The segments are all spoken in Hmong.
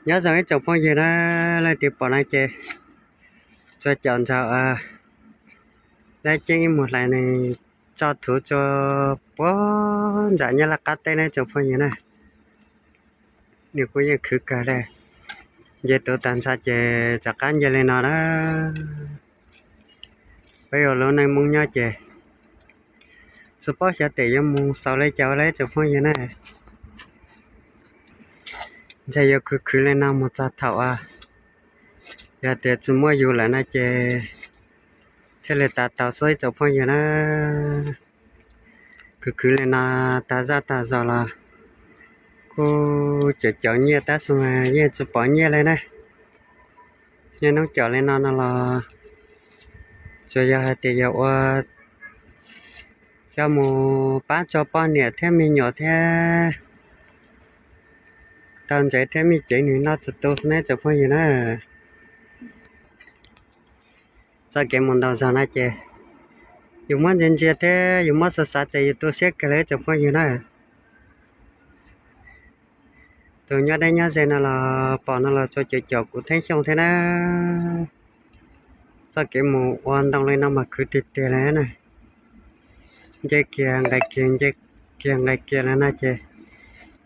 Nyob zoo ib tsoom phooj ywg na, leej twg pom no ces tsuas caum ntshaw dab ceeb ib mus hlais nws tso thuv tsuas puag ntsam nyob laj qab teb na ib tsoom phooj ywg na. Nws kuj yeej khwv kawg li. Nce tuv tag nrho ces rov qab nce li no na. Peb ua lub neej Hmoob nyob ces tsis paub xyov tes yuav mus xaus li cas ua li ib tsoom phooj ywg na. Ntshe yuav khwv khwv li no mus txog thaum yog tias tsis muaj yus lawm no ces thiaj li tas tau xwb ib tsoom phooj ywg na. Khwv khwv li no tag zaj tag zog los kuj cov cov nyiaj tab sis mas yeej tsis pom nyiaj li na. Niaj hnub caum li no no los tsuas yog hais tias yog ua coj mus pab tso poj niam thiab me nyuam thiab tau ntsev thiab me cev nws noj tsis tu xwb na tsoom phooj ywg na. Txoj kev mus ntaus zog no ces yus muab ntsia ntsia thiab yus muab xav xav ces yus tu siab kawg li tsoom phooj ywg na. Tus nyob deb nyob ze no los pom no los tsuas caum caum kuv theej xyooj thiab na. Txoj kev mus ua ntoo li no mas khwv tiag tiag li na. Nce kiag nqis kiag nce kiag nqis kiag li no ces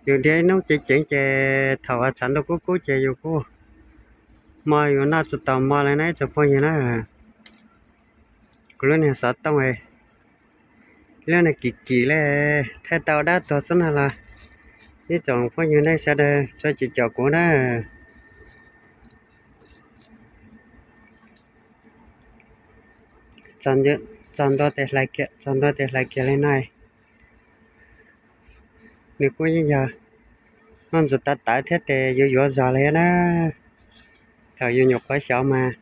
yus dhia ib hnub ceev ceev ces thaum uas tshav ntuj kub kub ces yus kuj hmo yus noj tsis tau hmo li na ib tsoom phooj ywg na. Kuv lub niag xov tooj lub niag kim kim li thaij tau dab tuag xwb no los ib tsoom phooj ywg nej sawv daws tso caum caum kuv na. Txog ntua tes hlais kiag, txog ntua tes hlais kiag li no. Nws kuj yeej yog muaj ntsis tawv tawv thiab tes yuav yuav zog li na. Thaum yus nyuam qhuav xyov mas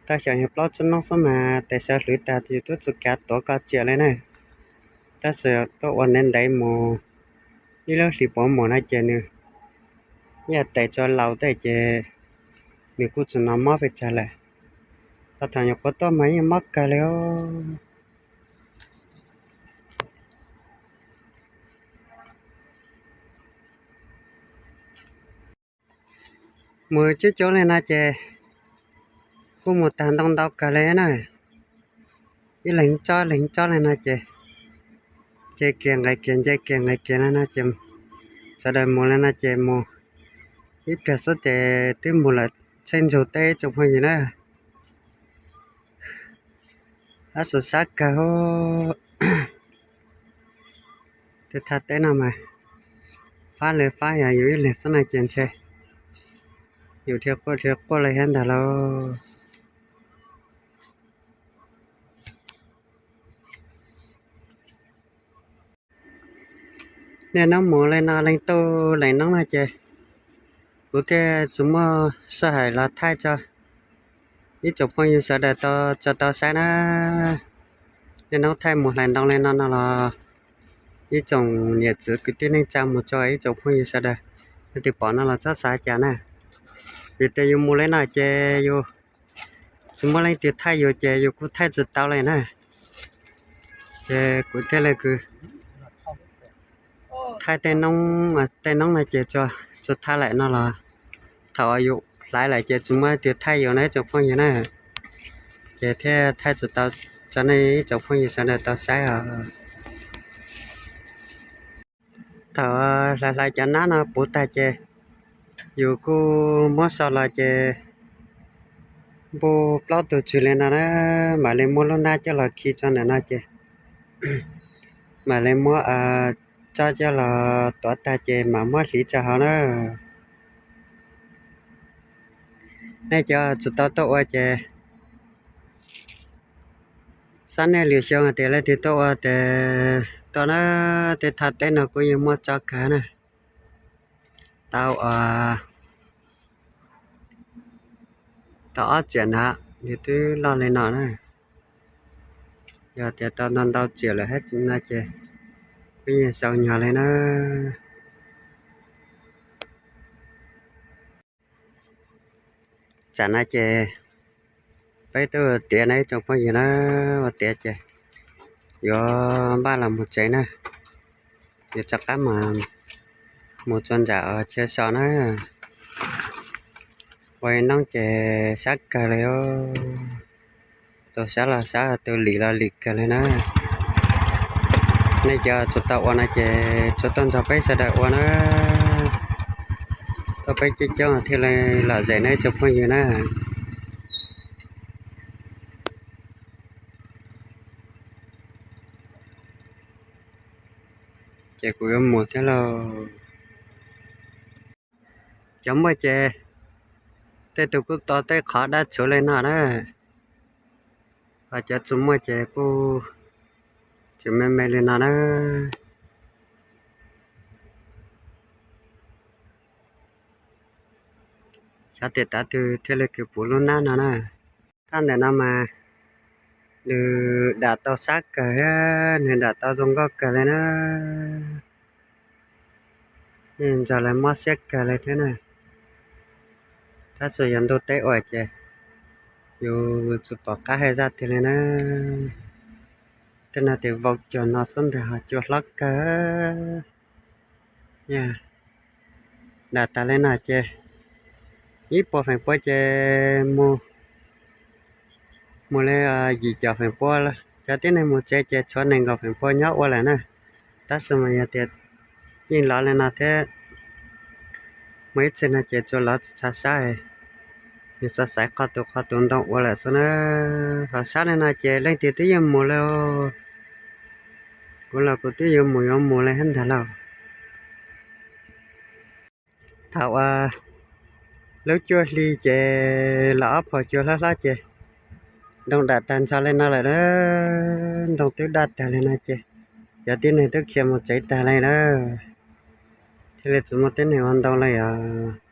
tau xyov yog plaub tsib hnub xwb mas tes sawv hlwv tag yus twb tsis kav tuav koj tsiam li na. Tab sis tuaj ua ntev ntev mus ib lub hlis puav mus no ces nws yog tes tso laus tej ces nws kuj tsis hnov mob pes tsawg lawm. Tau thaum nyuam qhuav tuaj mas yeej mob kawg li os. Mus coob coob li no ces kuj mus tag ntoo ntau kawg li na. Ib leeg tsob ib leeg tsob li no ces nce kiag nqis kiag nce kiag nqis kiag li no ces sawv daws mus li no ces mus ib pliag xwb ces twb mus lawm tsheej ntsug teb tsoom phooj ywg na. Ab, sab sab kawg. Tej thaj teb no mas fab li fab yog yus ib leeg xwb no ces ntshe yus dhia quaj dhia quaj li thiab ntag lauj. Niaj hnub mus li no leej tuj leej noob no ces kuv thiaj tsis muaj sij hawm los thaij tso ib tsoom phooj ywg sawv daws tau tso tau saib na. Niaj hnub thaij mus hlais ntoo li no no los ib tsoom niam txiv kwv tij neej tsa mus tso ib tsoom phooj ywg sawv daws leej twg pom no los txhob xav cas na. Vim tias yus mus li no ces yus tsis muaj leej twg thaij yus ces yus kuj thaij tsis tau li na. Ces kuv thiaj li kws thaij tej noob, tej noob no ces tsis thaij lawm no los thaum yus hlais lawm ces tsis muaj leej twg thaij yus na ib tsoom phooj ywg na. Ces thiaj thaij tsis tau tso nej ib tsoom phooj ywg sawv daws tau saib os. Thaum hlais hlais cov nab no puv tag ces yus kuj muab so los ces npuj plaub tug tswg li no na, mam li muab lub hnab coj los khi tso ntawm no ces mam li muab tsob coj los tuav tag ces mam muab hliv tso hauv na. Nej cov tsis tau tuaj ua ces xab nej lwm xyoo hais tias leej twg tuaj ua tes tuaj na, tej thaj teb no kuj yeej muaj tsob kawg na. Tau, tau ob tsiam ntag, nws twb loj li no na. Yog tias tau ntau ntau tsiam lawm hab no ces kuj yeej xau nyog li na. Tsam no ces peb tuaj tiav na ib tsoom phooj ywg na, ua tiav ces yuav npaj los mus tsev na, yuav rov qab mas mus txog nram chaw so na. Ua ib hnub ces sab kawg li, tus sab los sab, tus lim los lim kawg li na. Nej cov tsis tau ua no ces tsuas tuaj nrog peb sawv daws ua na, tuaj peb coob coob thiaj li lom zem na tsoom phooj ywg na. Ces kuv yuav mus thiab lauj. Cov muaj ces tej tus kuj to tej qhov dab tshuv li no na, ho cov tsis muaj ces kuj tseem me me li no na. Xyov tias tav twg thiaj li kws puv lub hnab no na. Thaj ntawm no mas nws dam tau sab kawg, nws dam tau zoo nkauj kawg li na. Yeej nrog lawv mob siab kawg li thiab na. Tab sis yog ntuj teb ua ces yus tsis pom qab hais zaj tiag li na. Tej no tias vau cuag no xwb ntag ho cua hlob kawg. Dam tas li no ces ib puas feem pua ces mus, mus li yim caum feem pua. Cov tib neeg mus tsev ces tshuav nees nkaum feem pua nyob ua lawm na. Tab sis mas yog tias yeej lov li no thiab, muaj ib txhia no ces tsuas lov tsis tshua sab, nws xav xaiv qhov tus qhov tus ntoo ua lawm xwb na. Ho sab li no ces leej twg twb yeej mus li. Kuv los kuv twb yuav mus yuav mus li thiab ntag lauj. Thaum uas lub cuaj hli ces los ob phaum cua hlob hlob ces ntoo dam tag nrho li no lawm na. Ntoo twb daj tag li no ces cov tib neeg twb khiav mus tsev tag li na, thiaj li tsis muaj tib neeg ua ntoo li os.